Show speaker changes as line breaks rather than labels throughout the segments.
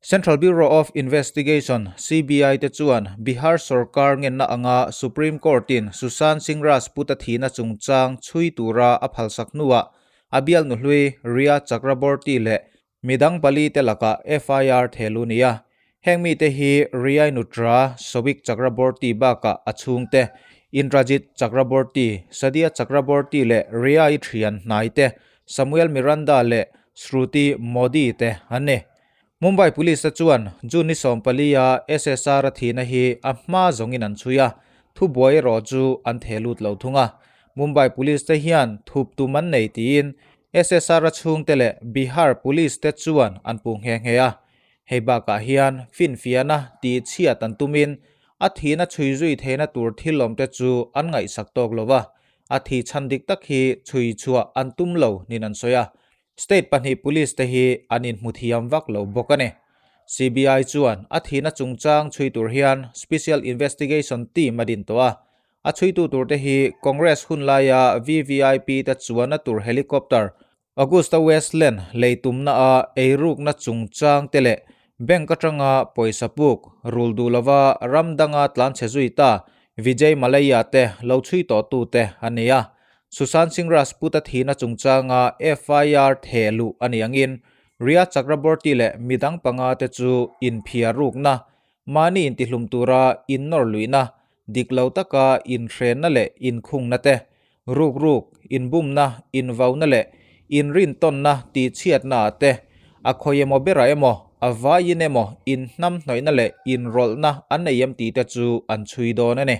Central Bureau of Investigation, CBI, te chuan Bihar sorkar ngenna anga Supreme Court-in Sushant Singh Rajput-a thihna chungchang chhui tura a phalsak hnuah a bialnu hlui Rhea Chakraborty leh midang pali te lakah FIR thehluh ni a. Heng mite hi Rhea-i nutra Souvik Chakraborty bakah a chhungte Indrajit Chakraborty, Sadia Chakraborty leh Rhea-i thian hnaite Samuel Miranda leh Shruti Modi te an ni. Mumbai Police te chuan June ni 14 a SSR a thihna hi a hma zawngin an chhui a, thubuai erawh chu an theh lut lo thung a. Mumbai Police te hian thup tum an nei tiin SSR a chhungte leh Bihar Police te chuan an puh nghe nghe a. Hei bakah hian finfiahna tih chhiat an tumin a thihna chhui zui theihna tur thil awm te chu an ngaihsak tawk lo va, a thih chhan dik tak hi chhui chhuah an tum lo niin an sawi a. State pahnih police te hi an inhmu thiam vak lo bawk a ni. CBI chuan a thihna chungchang chhui tur hian Special Investigation Team a din tawh a. A chhuitu tur te hi Congress hun laia VVIP te chuanna tur helicopter Augusta Westland lei tumna a eirukna chungchang te leh bank atanga pawisa puk rul duh lova ram danga tlanchhe zui ta Vijay Mallya te lo chhui tawhtu te a ni a. Sushant Singh Rajput-a thihna chungchanga FIR theh luh a nih angin Rhea Chakraborty leh midang panga te chu inphiar rukna, mahni intihlum tura innawr luihna, dik lo taka inhrenna leh inkhungna te, ruk ruk, inbumna, invauna leh inrintawnna tihchhiatna ah te, a khawi emaw berah emaw, a vaiin emaw inhnamhnawihna leh inrawlhna an nei em tih te chu an chhui dawn a ni.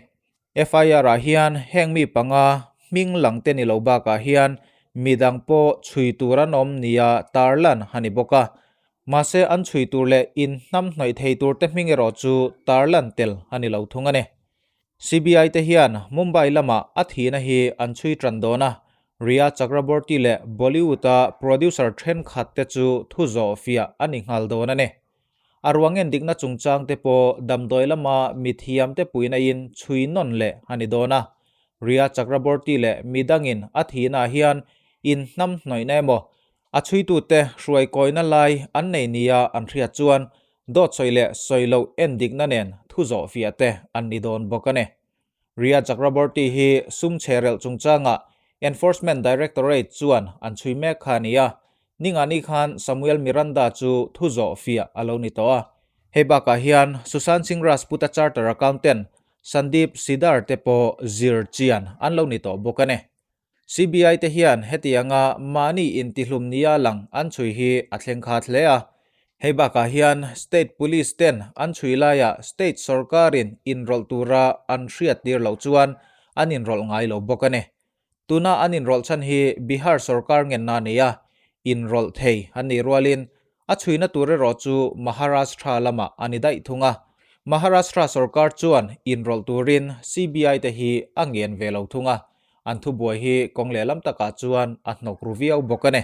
FIR-ah hian heng mi panga hming lang te ni lo bakah hian midang pawh chhui tur an awm nia tarlan a ni bawk a. Mahse an chhui tur leh inhnamhnawih thei tur te hming erawh chu tarlan tel a ni lo thung a ni. CBI te hian Mumbai lamah a thihna hi an chhui tan dawn a, Rhea Chakraborty leh Bollywood-a producer thenkhat te chu thu zawh fiah a ni nghal dawn a ni. A ruang en dikna chungchang te pawh damdawi lama mithiam te puina in chhui nawn leh a ni dawn a. Rhea Chakraborty leh midangin a thihna ah hian in hnam hnawihna emaw a chhuitute hruai kawina lai an nei nia an hriat chuan dawt sawi leh sawi loh en dikna nen thu zawh fiah te an ni dawn bawk a ni. Rhea Chakraborty hi sum chherelh chungchangah Enforcement Directorate chuan an chhui mek kha a ni a, Ningani khan Samuel Miranda chu thu zawh fiah a lo ni tawh a. Hei bakah hian Sushant Singh Rajput-a charter accountant Sandeep Sidhar te pawh zir chian an lo ni tawh bawk a ni. CBI te hian hetianga mahni intihlum nia lang an chhui hi a thleng khat hle a. Hei bakah hian State Police ten an chhui laiah State sorkarin inrawlh tura an hriat tir loh chuan an inrawlh ngai lo bawk a ni. Tuna an inrawlh chhan hi Bihar sorkar ngenna a nei a, inrawlh thei an nih rualin a chhuina tur erawh chu Maharashtra lamah a ni daih thung a. Maharashtra sorkar chuan inrawlh turin CBI te hi a ngen ve lo thung a, an thubuai hi kawng lehlam takah chuan a hnawk ru viau bawk a ni.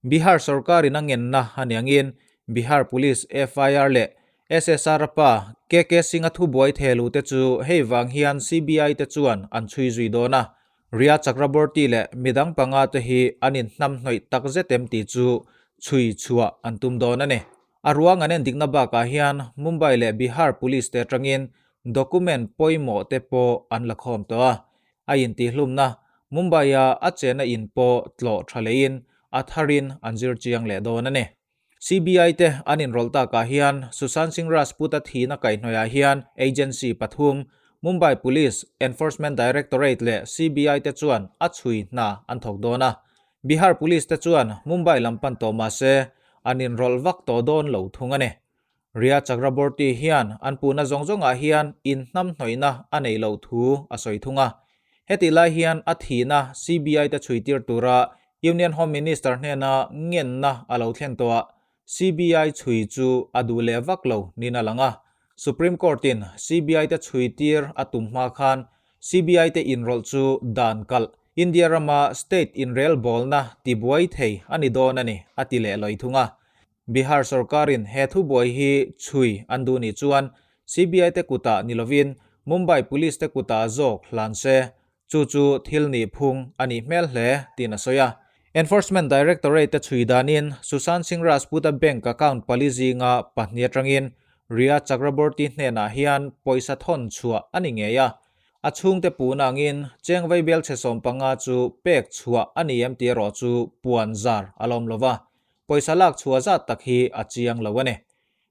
Bihar sorkarin a ngenna a ni angin Bihar Police FIR leh SSR-a pa KK Singh-a thubuai thehluh te chu hei vang hian CBI te chuan an chhui zui dawn a. Rhea Chakraborty leh midang panga te hi an inhnamhnawih tak zet em tih chu chhui chhuah an tum dawn a ni. A ruang an endikna bakah hian Mumbai leh Bihar Police te atangin document pawimawh te pawh an la khawm tawh a. A intihlumna Mumbai-a a chenna in pawh tlawh tha leiin a tharin an zir chiang leh dawn a ni. CBI te an inrawlh takah hian Sushant Singh Rajput-a thihna kaihhnawihah hian agency pathum, Mumbai Police, Enforcement Directorate leh CBI te chuan a chhui hna an thawk dawn a. Bihar Police te chuan Mumbai lam pan tawh mah se an inrawlh vak tawh dawn lo thung a ni. Rhea Chakraborty hian an puhna zawng zawngah hian inhnamhnawihna a nei loh thu a sawi thung a. Hetih lai hian a thihna CBI te chhuitir tura Union Home Minister hnena ngenna a lo thlen tawh a, CBI chhui chu a duh leh vak lo niin a lang a. Supreme Court-in CBI te chhuitir a tum hma khan CBI te inrawlh chu dan kalh India rama state inrelbawlna tibuai thei a ni dawn a ni, a ti leh lawi thung a. Bihar sorkarin he thubuai hi chhui an duh nih chuan CBI te kutah ni lovin Mumbai Police te kutah zawk hlan se, chu chu thil nih phung a nih hmel hle tiin a sawi a. Enforcement Directorate te chhui danin Sushant Singh Rajput-a bank account pali zinga pahnih atangin Rhea Chakraborty hnenah hian pawisa thawn chhuah a ni ngei a. A chhungte puhna angin cheng vaibel chhe 15 chu pek chhuah a ni em tih erawh chu puan zar a lawm lo va, pawisa lak chhuah zat tak hi a chiang lo a ni.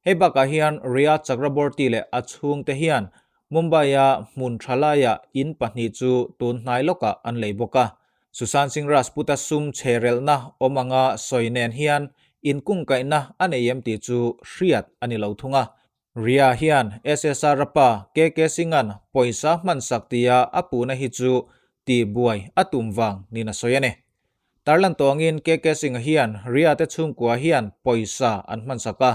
Hei bakah hian Rhea Chakraborty leh a chhungte hian Mumbai-a hmun tha laiah in pahnih chu tun hnai lawkah an lei bawk a. Sushant Singh Rajput-a sum chherelna awm anga sawi nen hian inkungkaihna a nei em tih chu hriat a ni lo thung a. Rhea hian SSR-a pa KK Singh-a'n pawisa hmansak tia a puhna hi chu tihbuai a tum vang niin a sawi a ni. Tarlan tawngin KK Singh-a hian Rhea te chhungkua hian pawisa an hmansak a,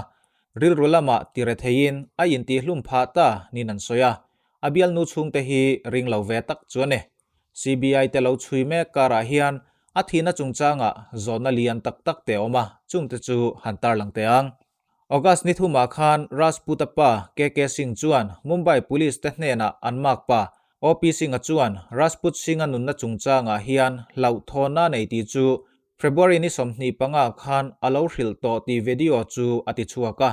rilru lamah ti retheiin a intihlum phah ta niin an sawi a, a bialnu chhungte hi ring lo ve tak chu a ni. CBI te lo chhui mek karah hian a thihna chungchangah zawhna lian tak tak te a awm a, chungte chu han tarlang teh ang. August ni thumah khan Rajput-a pa KK Singh chuan Mumbai Police te hnenah an mark pa OP Singh-a chuan Rajput Singh-a nunna chungchangah hian hlauhthawnna a nei tih chu February ni 25 khan a lo hrilh tawh tih video chu a ti chhuak a.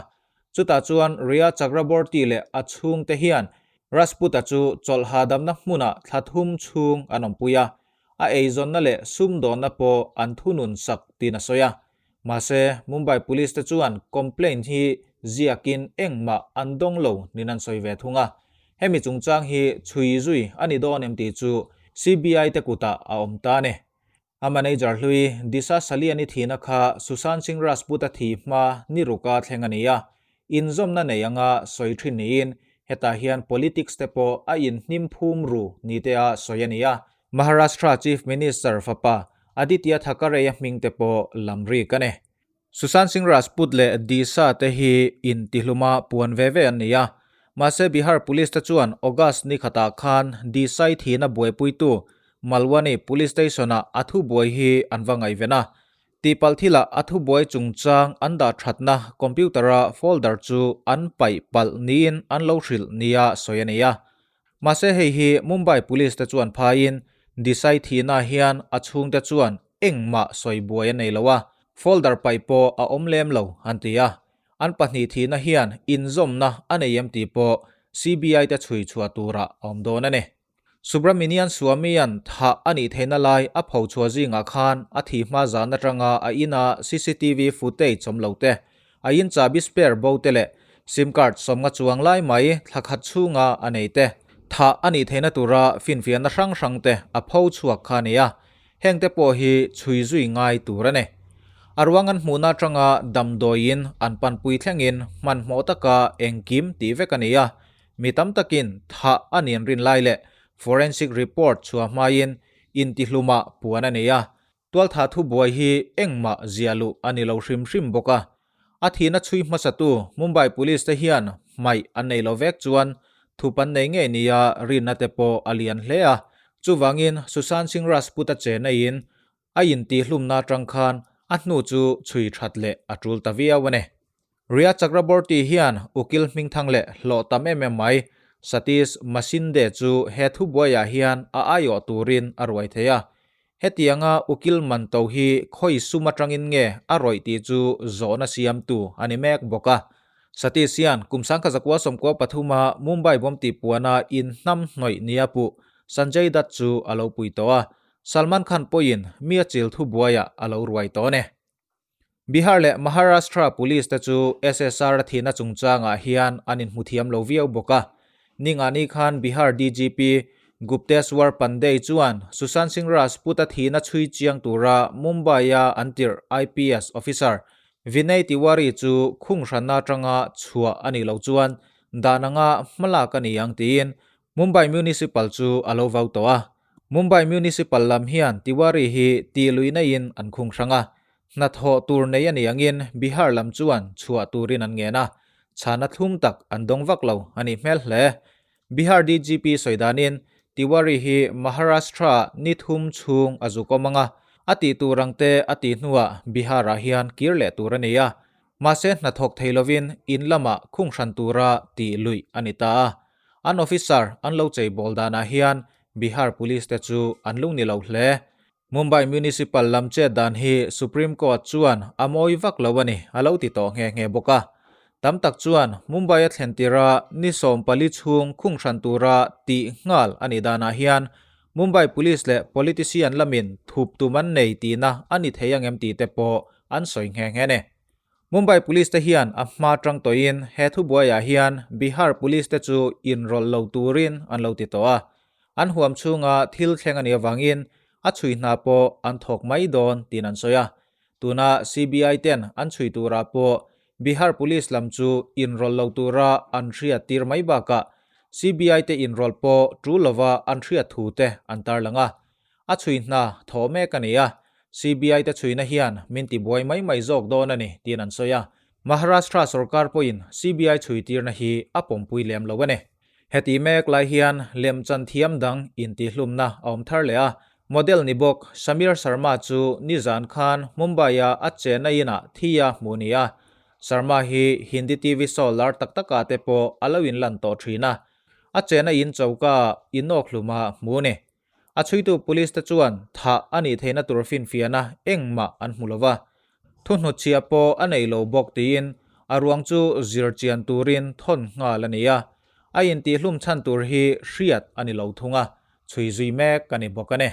Chutah chuan Rhea Chakraborty leh a chhungte hian Rajput-a chu chawlh hahdamna hmunah thla thum chhung an awmpui a, a eizawnna leh sumdawnna pawh an thunun sak tiin a sawi a. Mahse, Mumbai Police te chuan complaint hi ziakin engmah an dawng lo niin an sawi ve thung a. Hemi chungchang hi chhui zui a ni dawn em tih chu CBI te kutah a awm ta a ni. A manager hlui Disha Saliani thihna kha Sushant Singh Rajput-a thih hma ni ruka thleng a ni a. Inzawmna nei anga sawi thin niin hetah hian politics te pawh a inhnim phum ru ni te a sawi a ni a. Maharashtra Chief Minister fapa Aditya Thackeray-a hming te pawh lam rik a ni. Sushant Singh Rajput leh Disha te hi intihluma puan ve ve an ni a. Mahse Bihar Police te chuan August ni khatah khan Disha-i thihna buaipuitu Malwani Police Station-ah a thubuai hi an va ngaihven a. Tihpalh thilah a thubuai chungchang an dah thatna computer-a folder chu an paih palh niin an lo hrilh nia sawi a ni a. Mahse hei hi Mumbai Police te chuan phaiin Desai thihna hian a chhungte chuan engmah sawi buai a nei lo a, folder paih pawh a awm lem lo an ti a. An pahnih thihna hian inzawmna a nei em tih pawh CBI te chhui chhuah turah a awm dawn a ni. Subramanian Swamy-a'n thah a nih theihna lai a pho chhuah zingah khan a thih hma zan atanga a ina cctv footage awm lo te, a in chahbi spare bo te leh sim card 50 chuang lai mai thla khat chhunga a nei te, thah a nih theihna tura finfiahna hrang hrang te a pho chhuak kha a ni a, hengte pawh hi chhui zui ngai tur a ni. A ruang an hmuhna atanga damdawiin an panpui thlengin hmanhmawh taka engkim tih vek a ni a, Mi tam takin thah a nin rin lai leh forensic report chhuah hmain intihlumah puan a nei a, tualthah thubuai hi engmah ziah luh a ni lo hrim hrim bawk a. A thihna chhui hmasatu Mumbai Police te hian hmaih an nei lo vek chuan thup an nei ngei nia rinna te pawh a lian hle a, chuvangin Sushant Singh Rajput-a che neiin a intihlumna atang khan a hnu chu chhui that leh a tul ta viau a ni. Rhea Chakraborty hian ukil hmingthang leh hlawh tam em em mai Satish Masinde chu he thubuaiah hian a aiawh turin a ruai thei a. Hetianga ukil man to hi khawi sum atangin nge a rawih tih chu zawhna siamtu a ni mek bawk a. Satish hian kum 1993 a Mumbai bomb tihpuana inhnam hnawih nia puh Sanjay Dutt chu a lo pui tawh a. Salman Khan pawhin mi a chil thubuaiah a lo ruai tawh a ni. Bihar leh Maharashtra Police te chu SSR a thihna chungchangah hian an inhmu thiam lo viau bawk a. Ningani khan Bihar DGP Gupteswar Pandey chuan Sushant Singh Rajput a thihna chhui chiang tura Mumbai-a an tirh IPS officer Vinay Tiwari chu khung hranna atanga chhuah a nih loh chuan dan anga hmalak a ni ang tiin Mumbai Municipal chu a lo vau tawh a. Mumbai Municipal lam hian Tiwari hi tih lui naiin an khung hrang a. Hnathawh tur nei a ni angin Bihar lam chuan chhuah turin an ngen a. Chhana thlum tak an dawng vak lo a nih hmel hle. Bihar DGP sawi danin Tiwari hi Maharashtra ni thum chhung a zuk awm ang a, a tih tur ang te a tih hnuah Bihar-ah hian kir leh tur a ni a. Mahse hnathawk thei lovin in lamah khung hran tura tih luih a ni ta a. An officer an lo cheibawl danah hian Bihar Police te chu an lung ni lo hle. Mumbai Municipal lam chet dan hi Supreme Court chuan a mawi vak lo a ni a lo ti tawh nghe nghe bawk a. Tam tak chuan Mumbai a thlen tira ni 14 chhung khung hran tura tih nghal a nih danah hian Mumbai Police leh politician lamin thup tum an nei tihna a ni thei ang em tih te pawh an sawi nghe nghe a ni. Mumbai Police te hian a hma tang tawhin he thubuaiah hian Bihar Police te chu inrawlh lo turin an lo ti tawh a. An huam chhunga thil thleng a nih avangin a chhui hna pawh an thawk mai dawn tiin an sawi a. Tuna CBI ten an chhui turah pawh Bihar Police lam chu inrawlh lo tura an hriat tir mai bakah CBI te inrawlh pawh tul lova an hriat thu te an tarlang a. A chhui hna thaw mek a ni a, CBI te chhuina hian min tibuai mai mai zawk dawn a ni tiin an sawi a. Maharashtra sorkar pawhin CBI chhui tirna hi a pawmpui lem lo a ni. Heti mek lai hian lemchan thiam dang intihlumna a awm thar leh a, model ni bawk Sameer Sharma chu nizan khan Mumbai-a a chenna inah thi a hmuh ni a. Sharma hi Hindi TV show lar tak takah te pawh a lo inlan tawh thin a, a chenna in choka inawkhluma hmuh a ni. A chhuitu police te chuan thah a nih theihna tur finfiahna engmah an hmu lo va, thuhnutchhiah pawh a nei lo bawk tiin a ruang chu zir chian turin thawn nghal a ni a, a intihlum chhan tur hi hriat a ni lo thung a, chhui zui mek a ni bawk a ni.